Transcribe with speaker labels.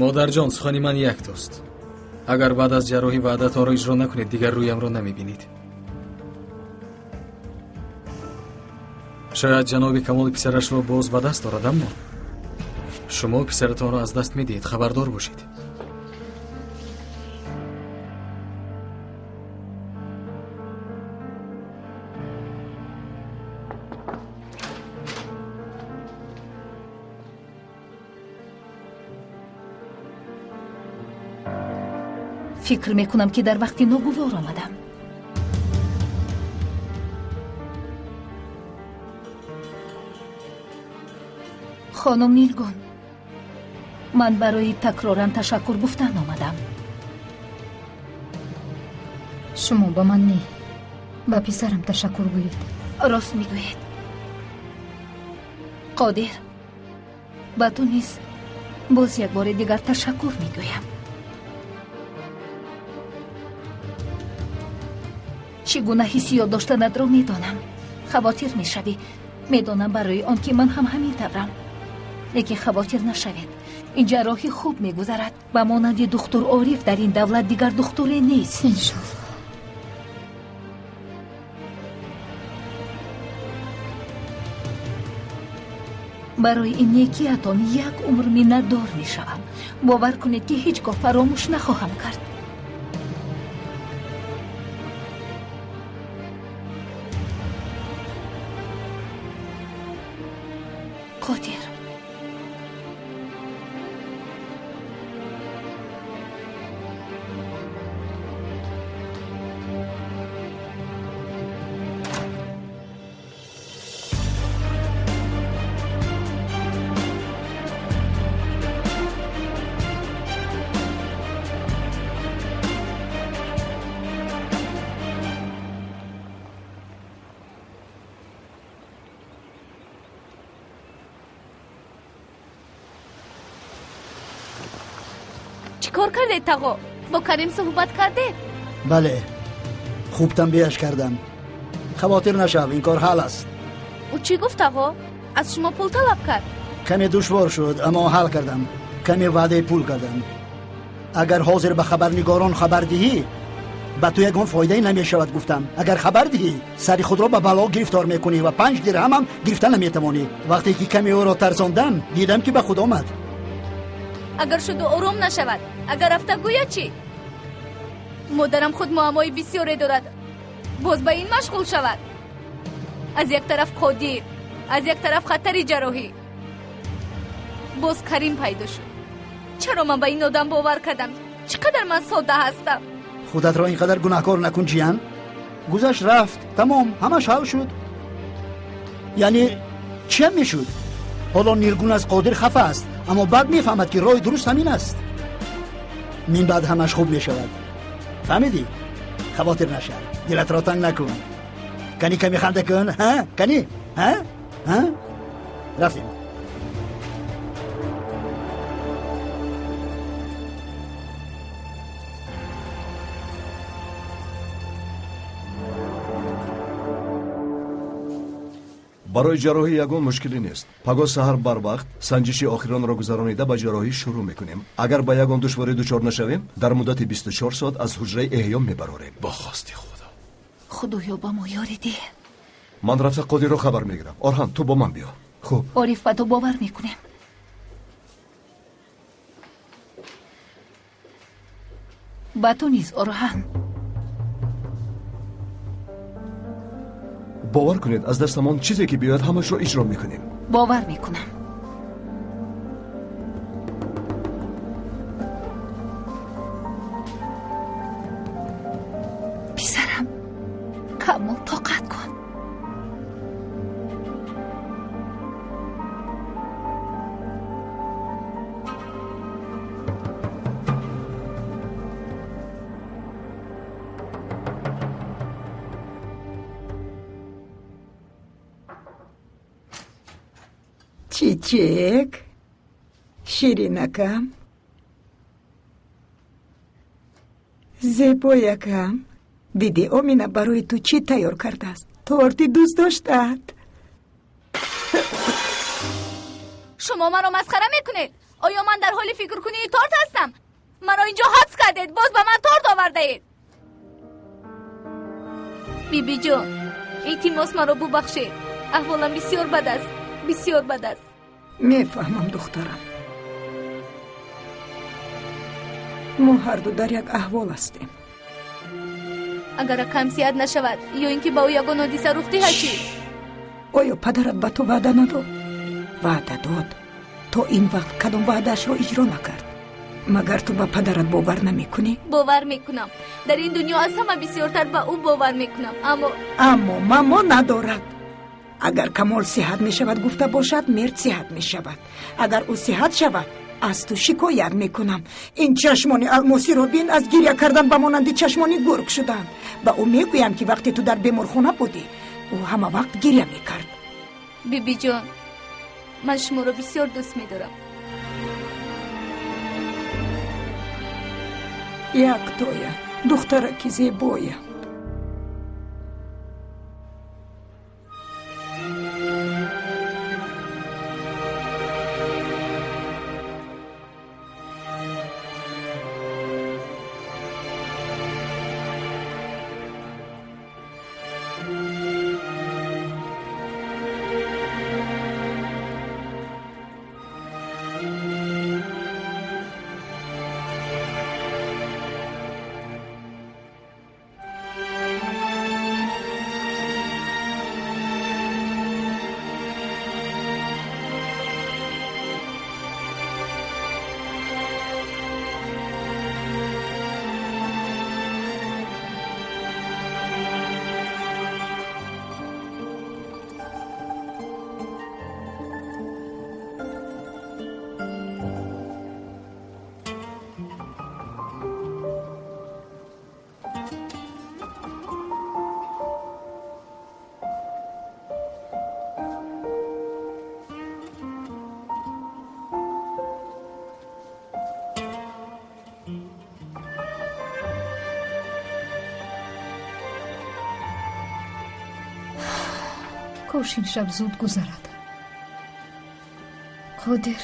Speaker 1: Модарҷон, сухани ман яктост. Агар баъд аз ҷарроҳӣ ваъдатонро иҷро накунед, дигар рӯямро намебинед. Шояд ҷаноби Камол писарашро боз ба даст орад, аммо шумо писаратонро аз даст медиҳед, хабардор бошед.
Speaker 2: Фикр мекунам, ки дар вақти ногувор омадам. Хонум Нилгун, ман барои такроран ташаккур гуфтан омадам.
Speaker 3: Шумо ба ман не, ба писарам ташаккур гӯед.
Speaker 2: Рост мегӯед. Қодир, ба ту низ боз як бори дигар ташаккур мегӯям. Чӣ гуна ҳиссиёт доштанатро медонам. Хавотир мешавӣ. Медонам барои он ки ман ҳам ҳамин таврам. Лекин хавотир нашавед. Ин ҷарроҳӣ хуб мегузарад. Ба монанди духтур Ориф дар ин давлат дигар духтуре нест.
Speaker 3: Иншоллоҳ.
Speaker 2: Барои ин некиятон як умр миннатдор мешавам. Бовар кунед, ки ҳеҷ гоҳ фаромӯш нахоҳам кард. Қодир,
Speaker 4: чӣ кор кардед, тағо? Бо Карим суҳбат кардед?
Speaker 5: Бале, хуб танбеҳаш кардам. Хавотир нашав, ин кор ҳал аст.
Speaker 4: Ӯ чӣ гуфт, тағо? Аз шумо пул талаб кард?
Speaker 5: Каме душвор шуд, аммо ҳал кардам. Каме ваъдаи пул кардам. Агар ҳозир ба хабарнигорон хабар диҳӣ, ба ту ягон фоидае намешавад, гуфтам. Агар хабар диҳӣ, сари худро ба бало гирифтор мекунӣ ва 5 дирҳамам гирифта наметавонӣ. Вақте ки каме ӯро тарсондам, дидам, ки ба худ омад.
Speaker 4: Агар шуду ором нашавад, агар рафта гӯяд чӣ? Модарам худ муаммои бисёре дорад, боз ба ин машғул шавад. Аз як тараф Қодир, аз як тараф хатари ҷарроҳӣ. Боз Карим пайдо шуд. Чаро ман ба ин одам бовар кардам? Чӣ қадар ман содда ҳастам?
Speaker 5: Худатро ин қадар гунаҳкор накун, ҷиян. Гузашт, рафт, тамом, ҳамаш ҳал шуд. Яъне чиам мешуд? Ҳоло Нилгун аз Қодир хафа аст, аммо баъд мефаҳмад, ки роҳи дуруст ҳамин аст. Мин баъд ҳамаш хуб мешавад. Фаҳмидӣ? Хавотир нашав, дилатро танг накун. Кани ками ханда кун, ҳа? Кани? Ҳа? Ҳа? Рафтем.
Speaker 6: Барои ҷарроҳӣ ягон мушкилӣ нест. Пагоҳ саҳар барвақт санҷиши охиронро гузаронида ба ҷарроҳӣ шурӯъ мекунем. Агар ба ягон душворӣ дучор нашавем, дар муддати 24 соат аз ҳуҷраи эҳё мебарорем.
Speaker 7: Бо хости Худо.
Speaker 2: Худоё, ба мо ёрӣ деҳ.
Speaker 6: Ман рафта Қодирро хабар мегирам. Орҳан, ту бо ман биё. Хуб.
Speaker 2: Ориф, ба ту бовар мекунем. Ба ту низ, Орҳан.
Speaker 6: Бовар кунед, аз дастамон чизе ки биёяд, ҳамашро иҷро мекунем.
Speaker 2: Бовар мекунам. Писарам, Камол, тоқат кун.
Speaker 8: Чичек, ширинакам, зебоякам, диди Омина барои ту чӣ тайёр кардааст? Торти дӯст доштаат.
Speaker 4: Шумо маро масхара мекунед? Оё ман дар ҳоли фикркунии торт ҳастам? Маро инҷо ҳабс кардед, боз ба ман торт овардаед. Бибиҷон, илтимос маро бубахшед. Аҳволам бисёр бад аст, бисёр бад аст.
Speaker 8: Мефаҳмам, духтарам. Мо ҳарду дар як аҳвол ҳастем.
Speaker 4: Агар акам сиҳат нашавад ё ин ки ба ӯ ягон ҳодиса рух диҳад чӣ?
Speaker 8: Оё падарат ба ту ваъда надод? Ваъда дод. То ин вақт кадом ваъдаашро иҷро накард? Магар ту ба падарат бовар намекунӣ?
Speaker 4: Бовар мекунам. Дар ин дунё аз ҳама бисёртар ба ӯ бовар мекунам.
Speaker 8: Аммо мамо надорад. Агар Камол сиҳат мешавад гуфта бошад, Мерд сиҳат мешавад. Агар ӯ сиҳат шавад, аз ту шикоят мекунам. Ин чашмони алмосиро бин, аз гиря кардан ба монанди чашмони гург шуданд. Ба ӯ мегӯям, ки вақте ту дар беморхона будӣ, ӯ ҳама вақт гиря мекард.
Speaker 4: Бибиҷон, ман шуморо бисёр дӯст медорам.
Speaker 8: Яктоя, духтараки зебоя.
Speaker 3: Кош ин шаб зуд гузарад. Қодир.